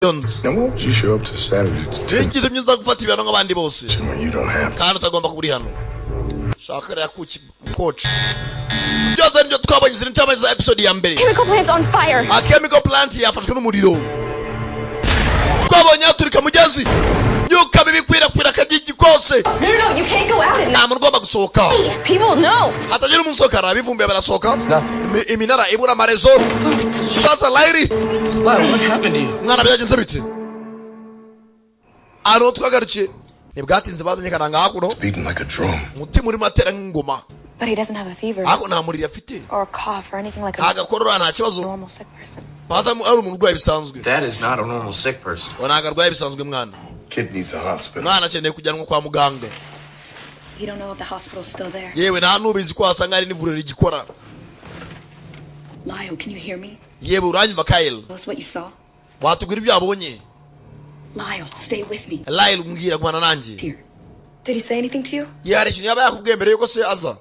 Jones. Now, why would you show up to Saturday detention Bigize myiza gufata ibihano nk'abandi bose when you don't have to? kandi utagomba kuba uri hano. Shaka rero kuki coach. Byose nibyo twabonye ziri ncamake za episode ya mbere. Chemical plant's on fire. Ati chemical plant yafashwe n'umuriro. Twabonye haturika mugezi. Myuka mibi ikwirakwira akagigi kose. No, no, no, you can't go out at Nta muntu ugomba gusohoka. night. People know. Hatagira umuntu usohoka, hari abivumbuye barasohoka. Iminara ibura amarezo. Sasa Lairi, Lyle, what happened to you? mwana byagenze bite? Ahantu twagarukiye ntibwatinze bazanye karanga hakuno. Beating like a drum. Umutima urimo atera nk'ingoma. But he doesn't have a fever Ariko nta muriro afite, or a cough or anything like nta a gakorora, nta kibazo. normal sick person. Baza ari umuntu urwaye bisanzwe. That is not a normal sick person. Ngo ntabwo arwaye bisanzwe mwana. Kid needs a hospital. Mwana akeneye kujyanwa kwa muganga. You don't know if the hospital's still there. Yewe nta n'ubizi ko wasanga hari n'ivuriro rigikora. Lyle, can you hear me? Yewe uranyumva Kyle? Tell us what you saw. Watubwira ibyo wabonye? Lyle, stay with me. Lyle, mbwira, gumana nanjye. Here. Did he say anything to you? Yewe hari ikintu yaba yakubwiye mbere yuko se aza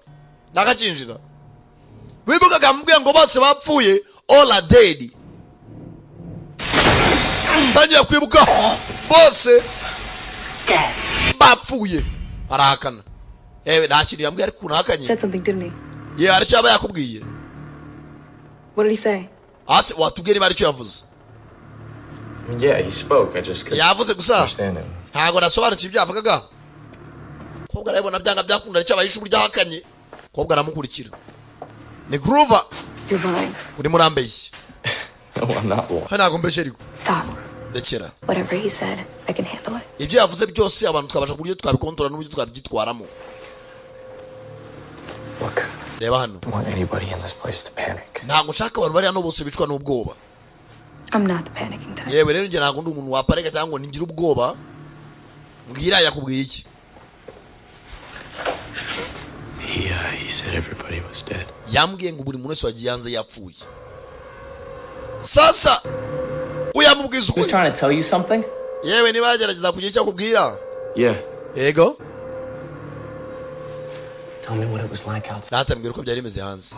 nakakinjira? Wibuka akamubwira ngo bose bapfuye, all are dead. Tangira kwibuka bose bapfuye, arahakana. Yewe nta kintu yambwiye ariko unahakanye. Said something, didn't he? Yewe hari icyo yaba yakubwiye? What did he say? Hasi watubwiye niba hari icyo yavuze. I mean, yeah, he spoke. I just couldn't Yavuze gusa understand him. ntabwo nasobanukiwe ibyo yavugaga. Kobwa arabibona byanga byakunda icyo abahisha uburyo ahakanye. Kobwa aramukurikira ni Grover. You're lying. Urimo urambeshya. No, I'm not lying. Hano ntabwo mbeshya ariko. Stop. Ndekera. Whatever he said, I can handle it. Ibyo yavuze byose abantu twabasha ku buryo twabikontorora n'uburyo twabyitwaramo. Look, Reba hano. I don't want anybody in this place to panic. Ntabwo nshaka abantu bari hano bose bicwa n'ubwoba. I'm not the panicking type. Yewe rero njye ntabwo ndi umuntu wapareka cyangwa ngo ningire ubwoba. Mbwira, yakubwiye iki? He said everybody was dead. Yambwiye ngo buri muntu wese wagiye hanze yapfuye. Sasa uyamubwiza He was ukuri. trying to tell you something? Yewe niba yagerageza kugira icyo akubwira. Yeah. Yego. Tell me what it was like outside. Natambwira uko byari bimeze hanze.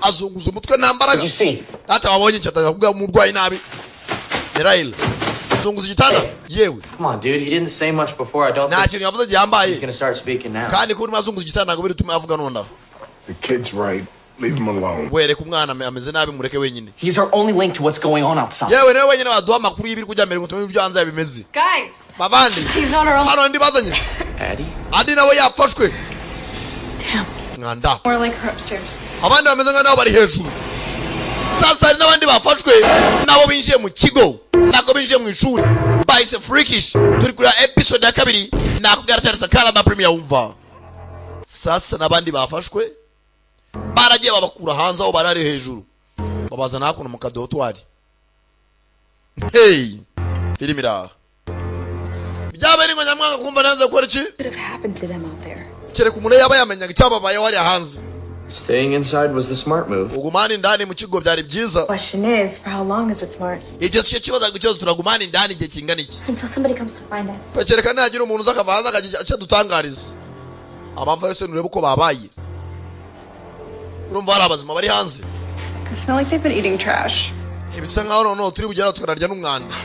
Azunguza umutwe nta mbaraga. Did you see? Data wabonye nshataga kubwira umurwayi nabi Nerayila zunguza igitanda yewe. Come on, dude. He didn't say much before. I don't Nta think kintu yavuze gihambaye. he's gonna start speaking now. Kandi kuba urimo azunguza igitanda ntabwo biri avuga nonaha. The kid's right. Leave him alone. Wereka umwana ameze nabi, mureke wenyine. He's our only link to what's going on outside. Yewe niwe wenyine waduha amakuru y'ibiri kujya mbere ngo tumenye ibyo hanze bimeze. Guys, Bavandi, he's not our only. hano ndi bazanye. Addie? Andi nawe yafashwe. Damn. Mwanda. More like her upstairs. Abandi bameze nka nabo bari hejuru. Sasa hari n'abandi bafashwe nabo binjiye mu kigo, ntabwo binjiye mu ishuri, bahise freakish. Turi kureba episode ya kabiri, nakubwira cyane Sakarama Premier. Wumva sasa n'abandi bafashwe baragiye babakura hanze aho barari hejuru, babazana hakuno mu kadotwari. Hey, filime iraha byaba ari ngo nyamwanga kumva nanze gukora iki. Could have happened to them out there. Kereka umuntu yaba yamenyaga icyababayeho hariya hanze. Staying inside was the smart move. Ugumana indani mu kigo byari byiza. Question is, for how long is it smart? Ibyo si cyo kibazo, ahubwo ikibazo turagumana indani igihe kingana iki? Until somebody comes to find us. Kereka nihagira umuntu uza akava hanze akagira icyo adutangariza. Abamva yose nurebe uko babaye, urumva hari abazima bari hanze. They smell like they've been eating trash. Bisa nkaho noneho turi bugeraho tukanarya n'umwanda.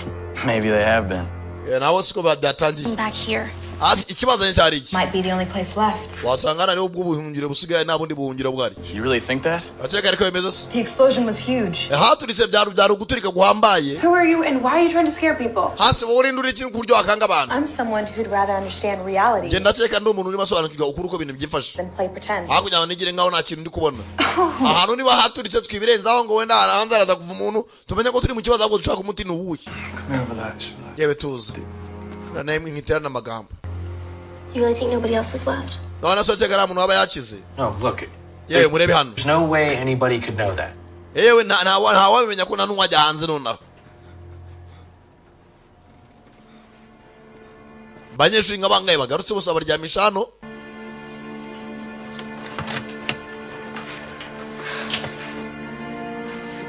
Maybe they have been. Eh, nabo siko byatangiye. Back here. Hasi ikibazo cyari iki? Might be the only place left. Wasanga hano hariho ubwo buhungiro busigaye, nta bundi buhungiro bwari. You really think that? Urakeka ariko bimeze se? The explosion was huge. Eh, haturitse byari uguturika guhambaye. Who are you and why are you trying to scare people? Hasi wowe urinde uri ikintu ku buryo wakanga abantu? I'm someone who'd rather understand reality Njye ndakeka ndi umuntu urimo asobanukirwa ukuri uko ibintu byifashe than play pretend. hakurya ngo nigire nkaho nta kintu ndi kubona. Ahantu niba haturitse twibirenzaho ngo wenda hanze haraza kuva umuntu tumenye ko turi mu kibazo, ahubwo dushaka umuti ni uwuhe? Come here, relax. Relax. Yewe tuza namwe ntiterane amagambo. You really think nobody else is left? Ndabona so cyeka nta muntu waba yakize. No, look. Yewe murebe hano. There's no way anybody could know that. Yewe nta wabimenya ko nta n'uwajya hanze nonaha. Abanyeshuri nka bangahe bagarutse bose babaryamisha hano.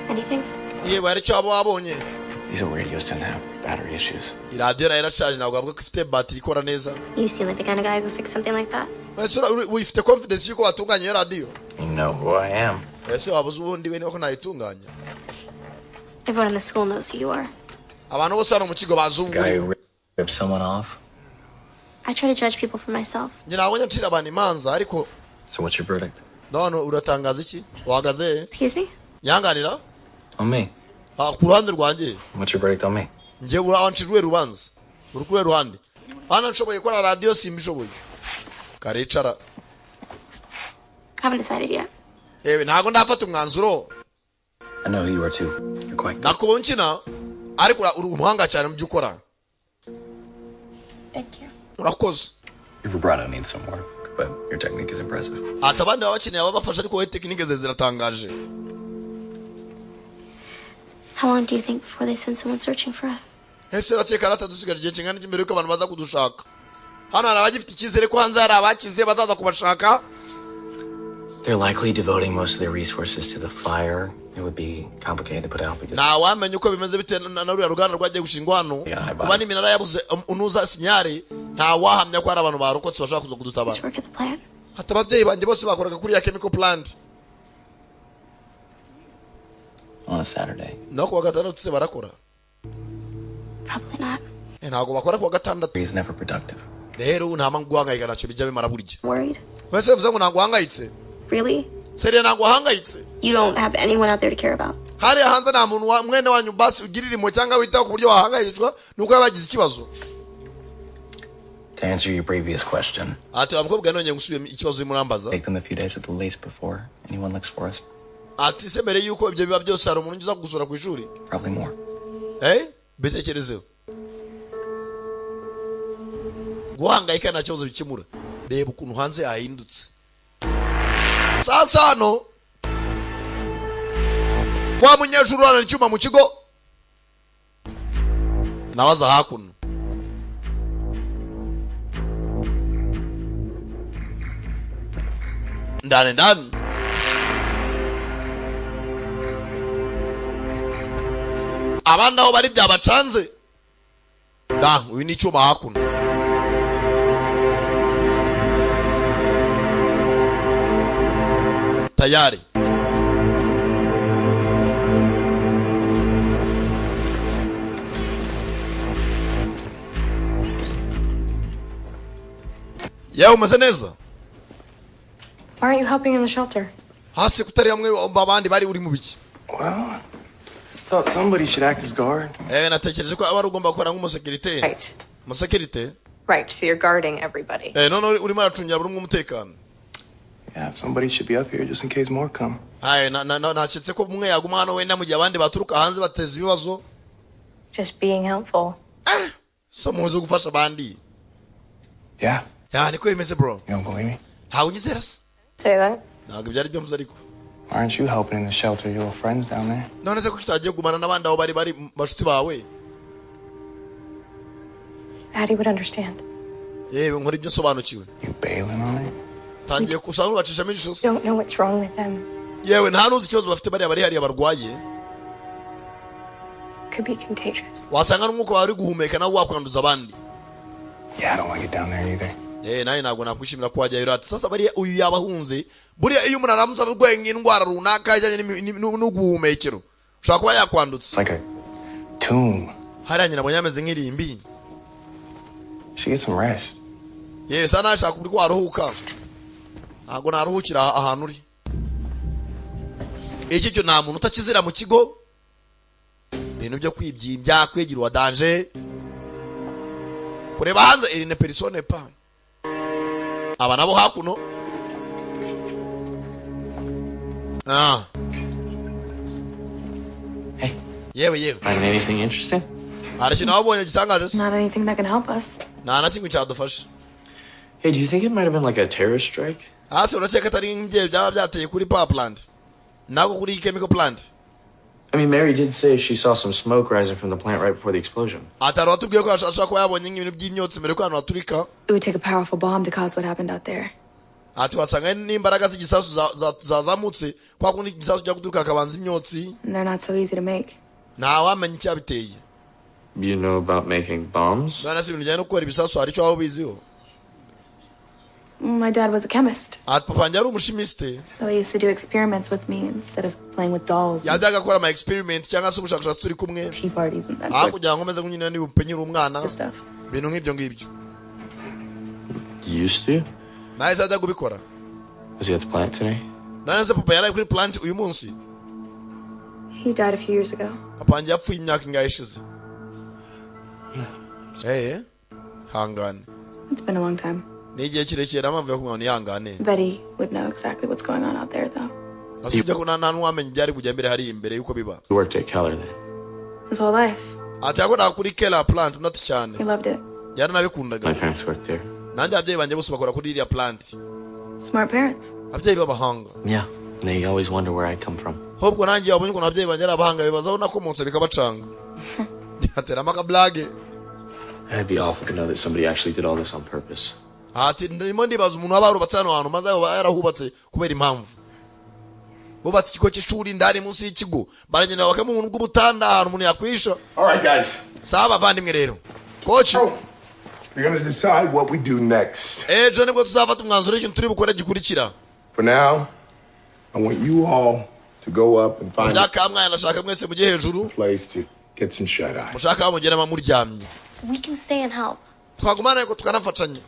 Anything? Yewe hari icyo waba wabonye? These old radios tend to have battery issues. Iradiyo nayo irashaje, ntabwo bavuga ko ifite batiri ikora neza. You seem like the kind of guy who could fix something like that. Ese uyifite confidence yuko watunganya iyo radiyo? You know who I am. Ese wabuze ubundi we niba ko nayitunganya? Everyone in the school knows who you are. Abantu bose hano mu kigo bazi ubu. Guy who ripped someone off. I try to judge people for myself. Njye ntabwo njya ncira abantu imanza, ariko So what's your verdict? Ndabona uratangaza iki? Uhagaze he? Excuse me? Nyanganira. On me. Ah, ku ruhande rwanjye. What's your verdict on me? Njye urancira uruhe rubanza? Uri kuri ruhande hano, nshoboye gukora radiyo, simbishoboye, karicara. Haven't decided yet. Yewe, ntabwo ndafata umwanzuro. I know who you are too. You're quite good. Nakubonye ukina, ariko uri umuhanga cyane mu byo ukora. Thank you. Urakoze. Your vibrato needs some work, but your technique is impressive. Ati abandi baba bakeneye ababafasha, ariko wowe tekinike ze ziratangaje. How long do you think before they send someone searching for us? Ese urakeka ratadusigaje igihe kingana iki mbere yuko abantu baza kudushaka? Hano hari abagifite icyizere ko hanze hari abakize bazaza kubashaka. They're likely devoting most of their resources to the fire. It would be complicated to put out because Ntawamenya uko bimeze bitewe na ruriya ruganda rwagiye gushingwa hano. Yeah, kuba n'iminara yabuze unuza signal, ntawahamya ko hari abantu barokotse bashobora kuza kudutabara. Let's work at the plant. Hata ababyeyi banjye bose bakoraga kuri ya chemical plant. On a Saturday. Naho kuwa gatandatu se barakora? Probably not. Eh, ntabwo bakora kuwa gatandatu. Is never productive. Rero nta mpamvu guhangayika, ntacyo bijya bimara burya. Worried? Wese bivuze ngo ntabwo uhangayitse? Really? Sérieux, ntabwo uhangayitse? You don't have anyone out there to care about. Hariya hanze nta muntu wa mwene wanyu basi ugirira impuhwe cyangwa witaho ku buryo wahangayikishwa nuko yaba yagize ikibazo? To answer your previous question, Ati wa mukobwa, nongeye gusubira ikibazo urimo urambaza. take them a few days at the least before anyone looks for us. Ati se mbere yuko ibyo biba byose, hari umuntu uza kugusura ku ishuri? Probably more. Eh, bitekerezeho, guhangayika nta kibazo bikemura. Reba ukuntu hanze yahindutse. Sasa hano wa munyeshuri urana icyuma mu kigo nawe aza hakuno. Ndani ndani abandi aho bari byabacanze da. Uyu ni icyuma hakuno. Tayari yewe, umeze neza? Why aren't you helping in the shelter? Hasi kutari hamwe abandi bari, uri mu biki? Well, thought somebody should act as guard. Eh, natekereje ko aba ari ugomba gukora nk'umusekirite. Right. Umusekirite. Right, so you're guarding everybody. Eh, none urimo aracungira buri umwe umutekano. Yeah, somebody should be up here just in case more come. Haye, naketse ko umwe yaguma hano wenda mu gihe abandi baturuka hanze bateza ibibazo. Just being helpful. So muzi gufasha abandi. Yeah. Ya, niko bimeze, bro. You don't believe me? Ntabwo unyizera se? Say that. Ntabwo byari byo mvuze ariko. Why aren't you helping in the shelter, your little friends down there? None se kuki utagiye kugumana n'abandi aho bari bashuti bawe? Addie would understand. Yewe, nkora ibyo nsobanukiwe. You bailing on it? Tangiye kusanga bacishamo ijisho se. Don't know what's wrong with them. Yewe, nta n'uzi ikibazo bafite bariya bari hariya barwaye. Could be contagious. Wasanga n'umwuka wawe uri guhumeka nawe wakwanduza abandi. Yeah, I don't like it down there either. Eh, nawe ntabwo nakwishimira ko wajyayo rati. Sasa bariya uyu yabahunze. Buriya iyo umuntu aramutse arwaye nk'indwara runaka ijyanye n'ubuhumekero, ushobora kuba yakwandutse. It's like a tomb. Hariya nyina abonye ameze nk'irimbi. She gets some rest. Yewe, sa nashaka uburyo waruhuka. Ntabwo naruhukira ahantu uri. Iki cyo nta muntu utakizira mu kigo, ibintu byo kwibyimbya, kwigira uwa danger, kureba hanze iri ne persone pa. Aba nabo hakuno. Ah. Hey. Yewe, yewe. Find anything interesting? Hari ikintu wabonye gitangaje se? Not anything that can help us. Nta na kimwe cyadufasha. Hey, do you think it might have been like a terrorist strike? Hasi urakeka atari nk'ibyeyi byaba byateye kuri power plant, nako kuri chemical plant? I mean, Mary did say she saw some smoke rising from the plant right before the explosion. Atari watubwiye ko ashobora kuba yabonye nk'ibintu by'imyotsi mbere yuko ahantu haturika. It would take a powerful bomb to cause what happened out there. Ati wasanga n'imbaraga z'igisasu zazamutse, kwa kundi igisasu kijya guturuka hakabanza imyotsi. And they're not so easy to make. Ntawamenya icyabiteye. You know about making bombs? None se ibintu bijyanye no gukora ibisasu hari icyo waba ubiziho? My dad was a chemist, Ati papa wanjye yari umushimisite. So he used to do experiments with me instead of playing with dolls and Yajyaga akora ama experiment cyangwa se ubushakashatsi turi kumwe tea parties and that aho sort kugira ngo nkomeze nyine niba upenyera umwana of stuff. Ibintu nk'ibyo ngibyo. Used to? Nahise ajya kubikora. Was he at the plant today? None se papa yari ari kuri plant uyu munsi? He died a few years ago. Papa wanjye yapfuye imyaka ingahe ishize. Eh, hangane. It's been a long time. Ni igihe kirekire nta mpamvu yo kugira ngo nihangane. Betty would know exactly what's going on out there, though. Asibye ko nta n'uwamenya ibyari kujya mbere hariya imbere y'uko biba. He worked at Keller then. His whole life. Ati yakoraga kuri Keller plant unati cyane. He loved it. Yaranabikundaga. My parents worked there. Nanjye ababyeyi banjye bose bakora kuri iriya plant. Smart parents. Ababyeyi b'abahanga. Yeah. And they always wonder where I come from. Ahubwo nanjye wabonye ukuntu ababyeyi banjye ari abahanga bibaza aho nakomotse bikabacanga ateramo akablage. It'd be awful to know that somebody actually did all this on purpose. Ati ndimo ndibaza umuntu waba yarubatse hano hantu maze yaba yarahubatse kubera impamvu bubatse ikigo cy'ishuri ndani munsi y'ikigo baragenda bakamuha ubuntu bw'ubutanda ahantu umuntu yakwisha. All right, guys. Sawa abavandimwe rero coach. We're gonna decide what we do next. Ejo nibwo tuzafata umwanzuro w'ikintu turi bukore gikurikira. For now, I want you all to go up and find a Myaka mwana ndashaka mwese mujye hejuru place to get some shut eye. Mushaka aho mugeramo muryamye. We can stay and help. Twagumana ariko tukanafatanya.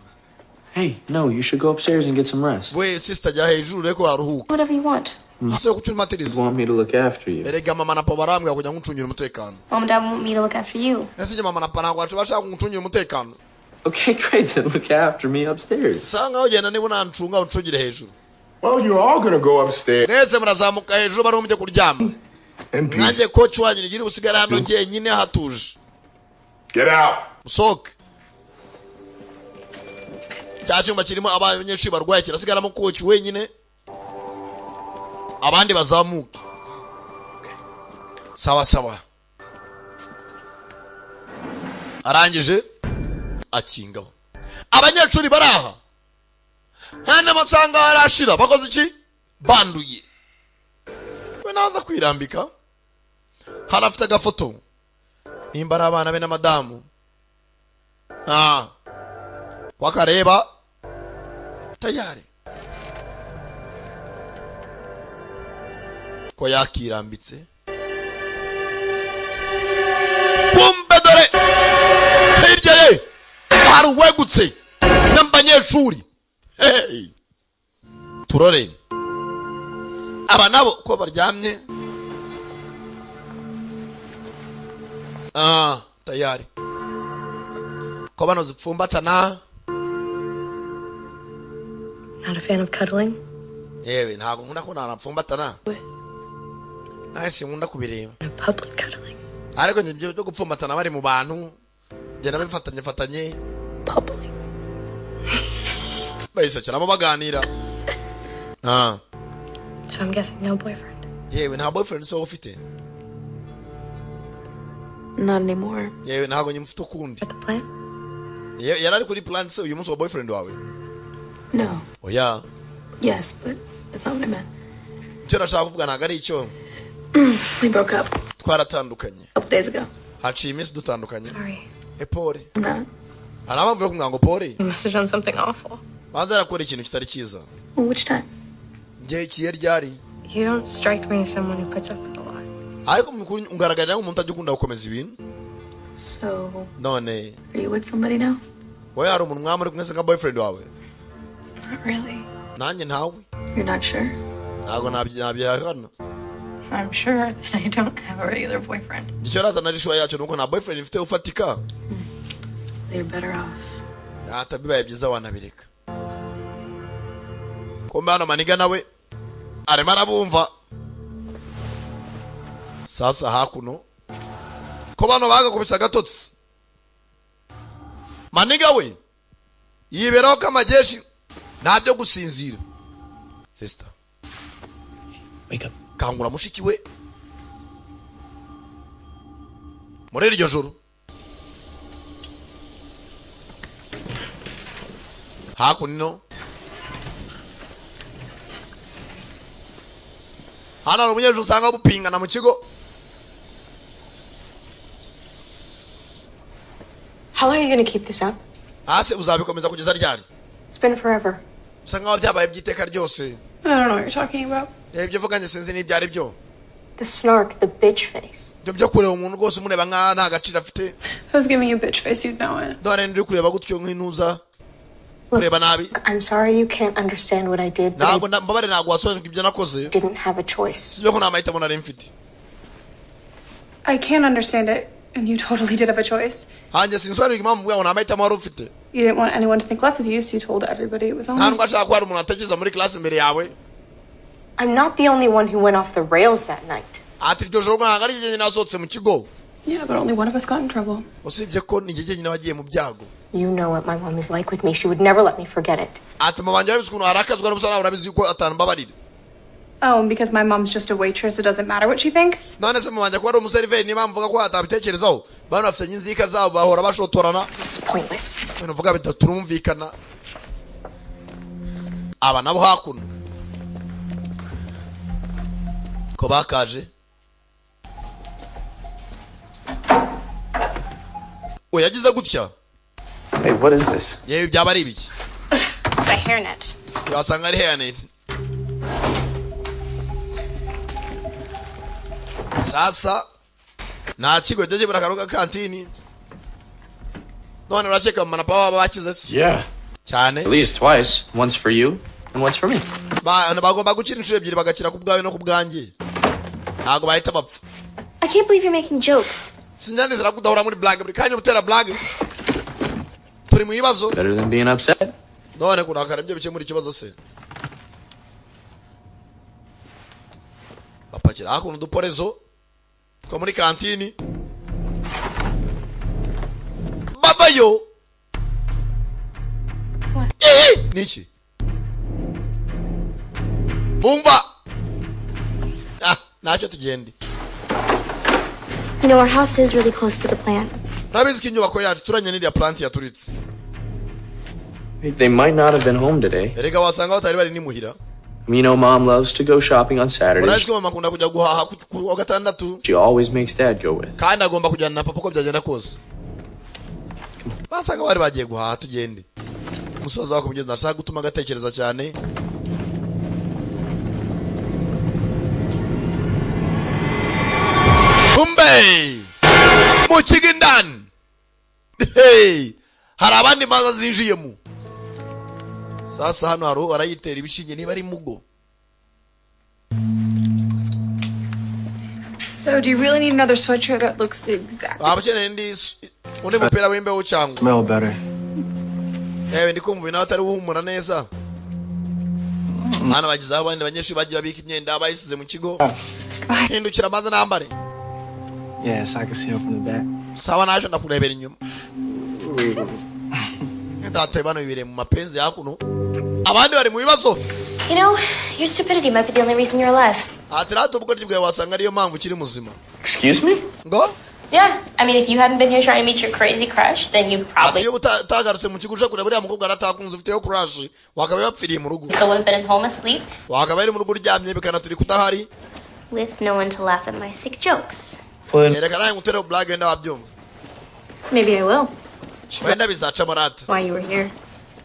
Hey, no, you should go upstairs and get some rest. We sister jya hejuru reko waruhuka. Whatever you want. Ese kuki umatiriza? You want me to look after you? Erega mama na papa barambwira kujya ngucungira umutekano. Mom and Dad want me to look after you. Ese njye mama na papa ntabwo bashaka ngucungira umutekano. Okay, great. Then look after me upstairs. Sa nkaho ugenda niba unancunga uncungire hejuru. Well, you're all gonna go upstairs. Mwese murazamuka hejuru bari mujye kuryama. And peace. Nanjye coach wanyu nigire usigare hano njyenyine hatuje. Get out. Musohoke. Cya cyumba kirimo abanyeshuri barwaye kirasigaramo coach wenyine. Abandi bazamuke. Sawa sawa. Arangije akingaho. Abanyeshuri baraha. Nta n'amasanga arashira bakoze iki? Banduye. We naza kwirambika. Harafite agafoto. Nimba ari abana be na madamu. Ah. Wakareba tayari. Ko yakirambitse. Kumbe dore hirya ye hari uwegutse n'abanyeshuri. Hey. Turore aba nabo ko baryamye. Ah, tayari ko bano zipfumbatana. Not a fan of cuddling. Yewe ntabwo nkunda ko nanapfumbatana. Nahise nkunda kubireba. Public cuddling. Ariko njye byo gupfumbatana bari mu bantu genda bifatanye fatanye. Public. Bayisekeramo baganira. Ah. So I'm guessing no boyfriend. Yewe nta boyfriend so ufite. Not anymore. Yewe ntabwo nyimufite ukundi. At the plant? Yari ari kuri plant se uyu munsi wa boyfriend wawe? No. Oya. Yes, but that's not what I meant. Icyo nashaka kuvuga ntabwo ari icyo. We broke up. Twaratandukanye. A couple days ago. Haciye iminsi dutandukanye. Sorry. E pole. I'm not. Hari abamvuye kumwanga ngo pole. You must have done something awful. Banza yarakora ikintu kitari cyiza. Which time? Ngiye kiye ryari? You don't strike me as someone who puts up with a lot. Ariko ungaragarira nk'umuntu utajya ukunda gukomeza ibintu. So, None are you with somebody now? wowe hari umuntu mwaba muri kumwe se nka boyfriend wawe? Not really. Nanjye ntawe. You're not sure? Ntabwo nabyihakana. I'm sure that I don't have a regular boyfriend. Icyo razana ari sure yacyo nuko nta boyfriend mfite ufatika. You're better off. Ata bibaye byiza wanabireka. Kumbe hano maniga nawe arimo arabumva. Sasa hakuno ko bano bagakubise agatotsi. Maniga we yiberaho kamajeshi nta byo gusinzira. Sister, wake up. Kangura mushiki we. Muri iryo joro hakuno hano hari umunyeshuri usanga bupingana mu kigo. How long are you gonna keep this up? Hasi uzabikomeza kugeza ryari? It's been forever. Bisa nkaho byabaye by'iteka ryose. I don't know what you're talking about. Ibyo uvuga njye sinzi n'ibyo ari byo. The snark, the bitch face. Ibyo byo kureba umuntu rwose umureba nkaho nta gaciro afite. If I was giving you bitch face, you'd know it. Dore ndi kureba gutyo nk'intuza, kureba nabi. I'm sorry you can't understand what I did, but Ntabwo mbabare, ntabwo wasobanukirwa ibyo nakoze. I didn't have a choice. Sibyo ko nta mahitamo nari mfite. I can't understand it, and you totally did have a choice. Hanjye sinsobanukirwa impamvu mvuga ngo nta mahitamo wari ufite. You didn't want anyone to think less of you, so you told everybody it was Nta on. nubwo ashaka ko hari umuntu atekereza muri class imbere yawe. I'm not the only one who went off the rails that night. Ati iryo joro ntabwo ari jye nasohotse mu kigo. Yeah, but only one of us got in trouble. Usibye ko ni jye jyenyine wagiye mu byago. You know what my mom is like with me. She would never let me forget it. Ati mama wanjye arabizi ukuntu arakazwa n'ubusa, nawe urabizi yuko atambabarira. Oh, and because my mom's just a waitress, it doesn't matter what she thinks? None se mama wanjye kuba ari umuseriveri, niba mvuga ko atabitekerezaho? Bano bafitanye inzika zabo, bahora bashotorana. This is pointless. Ibintu uvuga bitaturumvikana. Aba nabo hakuno ko bakaje, we yagize gutya. Hey, what is this? Yewe, byaba ari ibiki? It's a hairnet. Wasanga ari hairnet. Sasa nta kigo cyo kibura akaruga kantini. None urakeka mama na papa baba bakize se? Yeah. Cyane. At least twice. Once for you and once for me. Bagomba gukira inshuro ebyiri, bagakira ku bwawe no ku bwanjye. Ntabwo bahita bapfa. I can't believe you're making jokes. Sinyanizera ko udahora muri blague buri kanya, utera blague. Turi mu bibazo. Better than being upset. None kurakara ibyo bikemura ikibazo se? Bapakira hakuno uduporezo two muri kantini, bavayo. Eh, niki bumva? Ah, ntacyo, tugende. You know, our house is really close to the plant. Urabizi ko inyubako yacu turanye n'iriya plant yaturitse. They might not have been home today. Erega wasanga batari bari nimuhira. I mean, you know, Mom loves to go shopping on Urabizi Saturdays. ko mama akunda kujya guhaha ku wa gatandatu. She always makes Dad go with. Kandi agomba kujyana na papa uko byagenda kose. Basanga bari bagiye guhaha, tugende. Umusaza wakumugeza ashaka gutuma agatekereza cyane. Kumbe mu kigo indani, hey, hari abandi maza zinjiyemo. Sasa hano hari uwo arayitera ibishinge, niba ari mugo. So, do you really need another sweatshirt that looks exactly? Waba ukeneye undi mupira w'imbeho cyangwa? Smell better. Yewe, ndi kumva nawe atari uhumura neza. Hano bagize aho abandi banyeshuri bagiye babika imyenda bayisize mu kigo. Hindukira maze nambare. Yeah, so I can see him from the back. Sawa, naje ndakurebera inyuma. Ndate bano bibereye mu mapenzi hakuno, abandi bari mu bibazo. You know, your stupidity might be the only reason you're alive. Ati rata ubugoryi bwawe wasanga ariyo mpamvu ukiri muzima. Excuse me? Ngo? Yeah, I mean, if you hadn't been here trying to meet your crazy crush, then you Ati probably iyo utagarutse mu kigo uje kureba uriya mukobwa aratakunze ufiteyo crush, wakaba yapfiriye mu rugo. still would have been at home asleep Wakaba ari mu rugo uryamye bikanaturika udahari. with no one to laugh at my sick jokes. Reka nawe ngutere blague, wenda wabyumva. Maybe I will. Wenda bizacamo rata. Why you were here.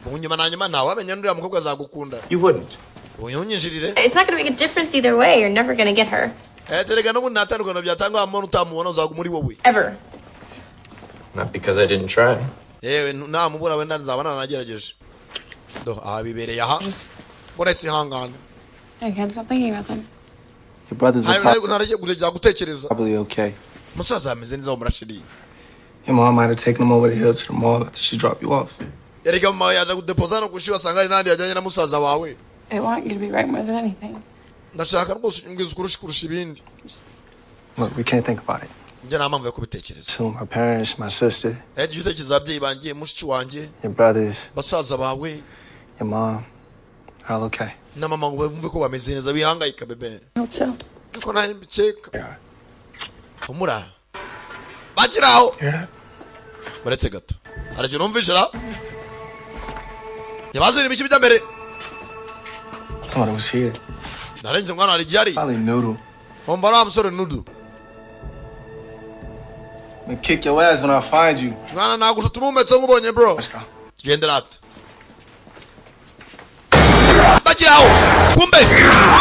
Mu nyuma na nyuma ntawamenya n'uriya mukobwa azagukunda. You wouldn't. Unyinjirire. It's not gonna make a difference either way. You're never gonna get her. Terega n'ubundi nta tandukaniro byatanga, wamubona utamubona, uzaguma uri wowe. Ever. Not because I didn't try. Yewe, namubura wenda nzaba nanagerageje. Do aha bibereye aha, uretse ihangane. I can't stop thinking about them. Your brothers are Ntareke kujya gutekereza. probably okay. Umusaza ameze neza murashiriye. Your mom might have taken them over the hill to the mall after she dropped you off. Erega mama yaje kudepoza no kushi, wasanga hari n'ahandi yajyanye na musaza wawe. I want you to be right more than anything. Ndashaka rwose umbwiza ukuri kurusha ibindi. Look, we can't think about it. Njye nta mpamvu yo kubitekereza. So my parents, my sister, Jya utekereza ababyeyi banjye, mushiki wanjye, your brothers, basaza bawe, your mom, all okay. na mama, ngo bumve ko bameze neza. Bihangayika bebe. I hope so. Niko nawe mbikeka. Humura, bakiri aho. Uretse gato, haricyo numvise ra yabazana ibiki bijya mbere. Somebody was here. Narenze mwana hari igihe ari. Probably Noodle. Wumva ari wa musore Nudu. I'm gonna kick your ass when I find you. Mwana, nagusha tumumetso nkubonye bro. Let's go. Tugende rata. Bakiraho kumbe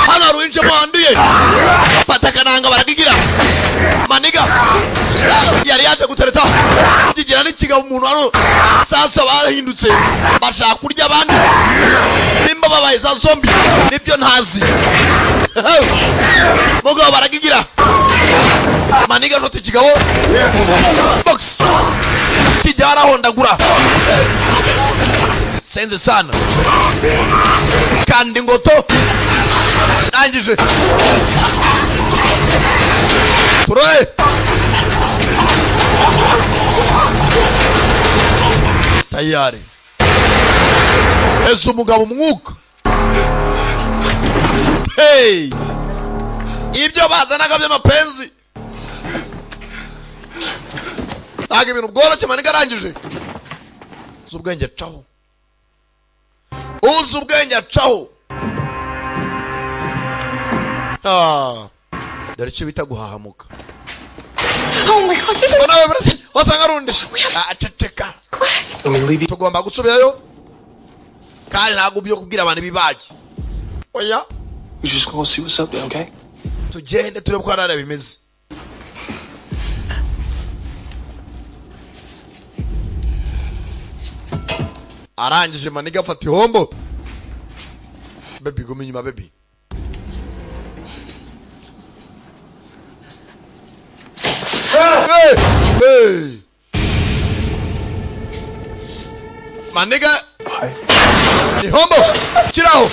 hano hari uwinjemo wanduye. Fata akananga baragigira. Maniga yari yaje gutereta kigira n'ikigabo umuntu hano. Sasa barahindutse, bashaka kurya abandi. Nimba babaye za zombie nibyo ntazi. Mugabo baragigira. Maniga shoti ikigabo box kijya arahondagura senze sana kandi ngoto ndangije turoye tayari. Ese umugabo umwuka. Hey, ibyo bazanaga by'amapenzi ntabwo ibintu bworoshye. Maniga arangije, uzi ubwenge acaho, uzi ubwenge acaho. Ah, dore icyo bita guhahamuka. Oh my God. Ngo nawe wasanga ari undi. Ah, ceceka, tugomba gusubirayo kandi ntabwo byo kubwira abantu ibibaye, oya. We just go see what's up there, okay? Tugende turebe ko hariya bimeze. Arangije maniga afata ihombo. Baby, guma inyuma baby. Hey, hey. Maniga ihombo kiraho,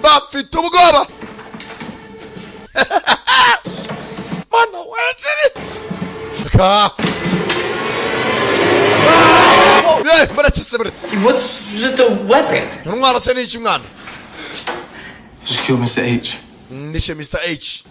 bafite ubwoba. Mana wejeri ka. Eh, buretse buretse. What's the weapon? Intwaro se ni iki mwana? Just killed Mr. H. Nishe Mr. H.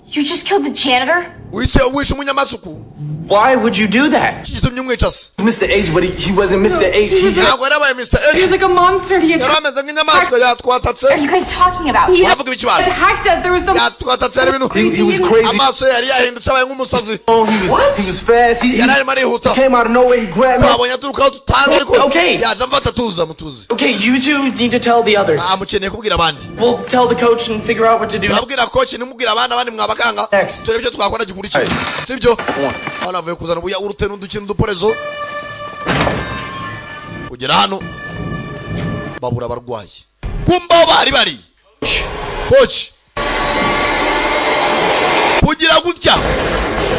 You just killed the janitor? Wishe umunyamasuku. Why would you do that? Iki gitumye umwica se? Mr. H, but he wasn't Mr. H. He Ntabwo yarabaye Mr. He was H. like a monster. He Yari attacked, ameze nk'inyamaswa, yatwatatse. What are you guys talking about? Uravuga ibiki bana? attacked us. There was some Yatwatatse, hari ibintu. he was crazy. Amaso ye yari yahindutse, abaye nk'umusazi. He was he was fast. He Yari arimo arihuta. came out of nowhere. He grabbed me. Twabonye aturuka aho tutazi ariko Okay. yaje amfata. Tuza mutuze. Okay, you two need to tell the others. Ah, mukeneye kubwira abandi. We'll tell the coach and figure out what to do. Turabwira coach, nimubwira abandi, abandi mwabakanga. Next. Turebe icyo twakora gikurikira, sibyo? Hano avuye kuzana ubuya urute n'udukino n'uduporezo kugera hano babura abarwayi. Kumba aho bari bari coach kugira gutya,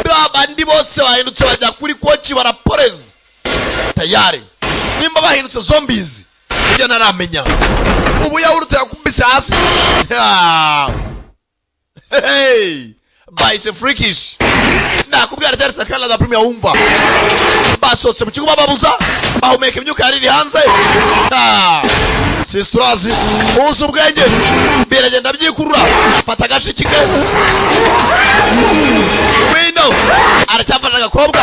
babandi bose bahindutse bajya kuri coach baraporeza tayari. Nimba bahindutse zombies ibyo ntaramenya. Ubu yawurute yakubise hasi. Ah. Hey, bahise freakish. Nakubwira cyari sakala za premier. Wumva basohotse mu kigo bababuza bahumeka imyuka yari iri hanze. Ah. Sisturazi uzi ubwenge biragenda byikurura. Fata agashiki ke wino, aracyafashe agakobwa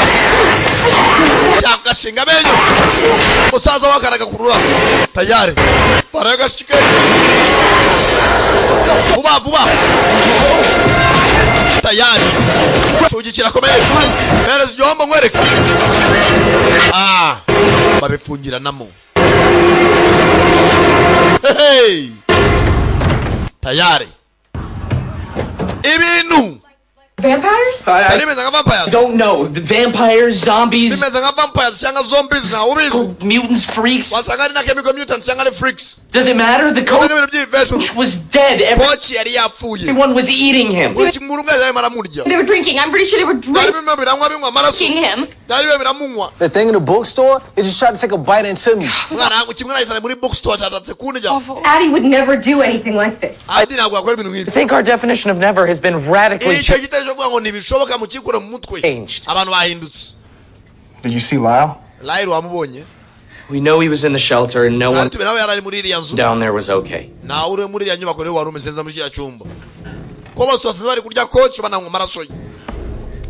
cyangwa gashinga amenyo. Musaza we akaragakurura tayari. Baragashiki ke vuba vuba tayari. Cugi kirakomeye, hereza igihombo nkwereke. Ah, babifungiranamo. Hey! Tayari ibintu. vampires? Yari bimeze nka vampires. Don't know. The vampires, zombies, Bimeze nka vampires cyangwa zombies, ntawe ubizi. mutants, freaks. Wasanga ari na chemical mutants cyangwa ari freaks. Does it matter? The coach Ibintu by'ibivejuru. was dead. Coach yari yapfuye. Everyone was eating him. Buri kimwe umwe yarimo aramurya. They were drinking. I'm pretty sure they were Byari bimwe biranywa, binywa amaraso. drinking him. Byari bimwe biramunywa. The thing in the bookstore, it just tried to take a bite into me. Mwana wangu kimwe nagisanze muri bookstore cyashatse kundya. Addie would never do anything like this. Adi ntabwo yakora ibintu nk'ibi. I think our definition of never has been radically Icyo gitekerezo cyo kuvuga ngo ntibishoboka mukikure mu mutwe. changed. Abantu bahindutse. Did you see Lyle? Lyle wamubonye? We know he was in the shelter and no Kandi one tubera aho yari ari muri iriya nzu. down there was okay. Ntawe uri muri iriya nyubako rero wari umeze neza muri kiriya cyumba, ko bose basize bari kurya coach bananywa amaraso ye.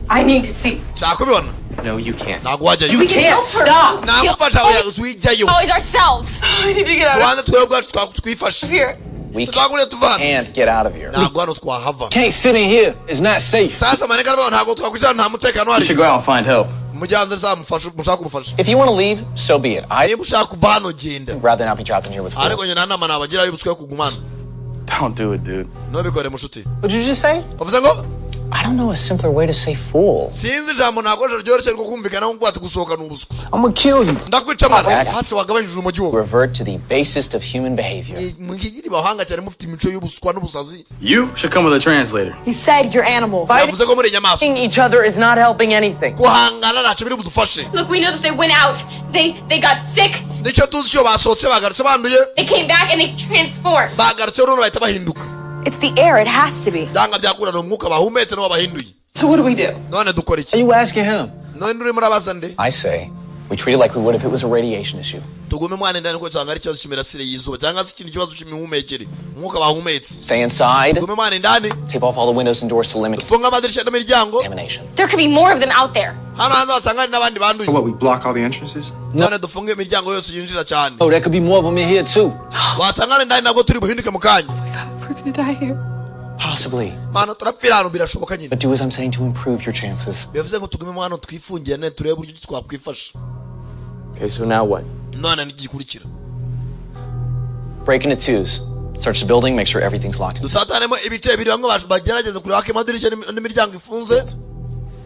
I need to see. Nshaka kubibona. No, you can't. Ntabwo wajyayo. We can help her. Stop. Nagufasha, wijyayo. Always ourselves. We need to get out Tubanze twebwe ubwacu twifashe. of here. We Twaguriye tuvana. can't get out of here. Ntabwo hano twahava. Can't sit in here. It's not safe. Sasa maneka aravuga ngo ntabwo twakwicara, nta mutekano We uhari. should go out and find help. Mujyanze zamufasha, mushaka kumufasha. If you want to leave, so be it. I'd Niba ushaka kuva hano, genda. rather not be trapped in here with Ariko fools. njye nta nama nabagira y'ubuswa yo kugumana. Don't do it, dude. Ntubikore, mushuti. What'd you just say? Uvuze ngo? I don't know a simpler way to say fool. Sinzi ijambo nakoresha ryoroshye rwo kumvikana nko ati gusohoka ni ubuswa. I'm gonna kill you. Ndakwica mwana, hasi wagabanyije urumogi wowe. Revert to the basest of human behavior. Mwigire abahanga cyane, mufite imico y'ubuswa n'ubusazi. You should come with a translator. He said you're animals. Yavuze ko muri inyamaswa. Each other is not helping anything. Guhangana ntacyo biri budufashe. Look, we know that they went out. They got sick. Nicyo tuzi cyo, basohotse bagarutse banduye. They came back and they transformed. Bagarutse none bahita bahinduka. It's the air, it has to be. Byanga byakura ni umwuka bahumetse niwo bahinduye. So what do we do? None dukora iki? Are you asking him? None urimo urabaza nde? I say we treat it like we would if it was a radiation issue. Tugume mwana indani kuko usanga ari ikibazo cy'imirasire y'izuba cyangwa se ikindi kibazo cy'imihumekere, umwuka bahumetse. Stay inside. Tugume mwana indani. Tape off all the windows and doors to limit Dufunge amadirishya n'imiryango. contamination. There could be more of them out there. Hano hanze wasanga hari n'abandi banduye. What, we block all the entrances? None dufunge imiryango yose yinjira cyane. Oh, there could be more of them in here too. Wasanga hari indani, nabwo turi buhinduke mu kanya. We're gonna die here. Possibly. Mana, turapfira hano, birashoboka nyine. But do as I'm saying to improve your chances. Bivuze ngo tugume hano twifungirane, turebe uburyo ki twakwifasha. Okay, so now what? None n'igikurikira? Break into twos. Search the building, make sure everything's locked. Dusatanemo ibice bibiri, bamwe bagerageze kureba ko amadirishya n'imiryango ifunze.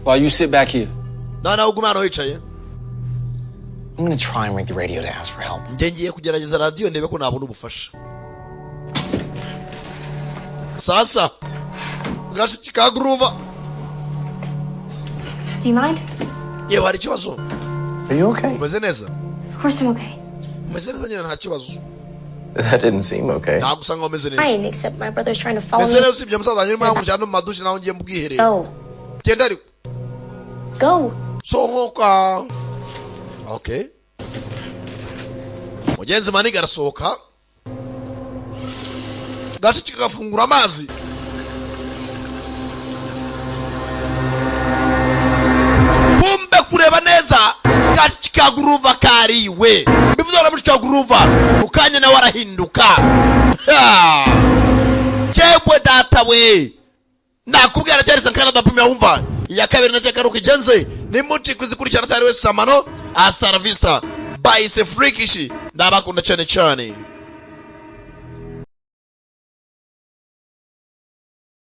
While you sit back here. Nawe nawe ugume hano wicaye. I'm gonna try and ring the radio to ask for help. Njye ngiye kugerageza radiyo ndebe ko nabona ubufasha. Sasa gashiki ka Grover. Do you mind? Yewe, hari ikibazo? Are you okay? Umeze neza? Of course I'm okay. Umeze neza nyine, nta kibazo. That didn't seem okay. Ntabwo usanga umeze neza. Fine, except my brother's trying to follow Meze me. neza usibye musaza wanjye urimo yankurikirana no mu madushe, naho ngiye mu bwiherero. Go. Genda ariko. Go. Sohoka. Okay, mugenzi maniga arasohoka, gashiki kagafungura amazi. Kumbe kureba neza, gashiki ka Grover kariwe, bivuze ngo na mushiki wa Grover mu kanya nawe arahinduka. Ha! Jebwe data we, nakubwira cyari Sankara da Premier, wumva iya kabiri na cyakaruka igenze nimuci kuzikurikirana cyari wese samano. Hasta la vista, bayise Freakish, ndabakunda cyane cyane.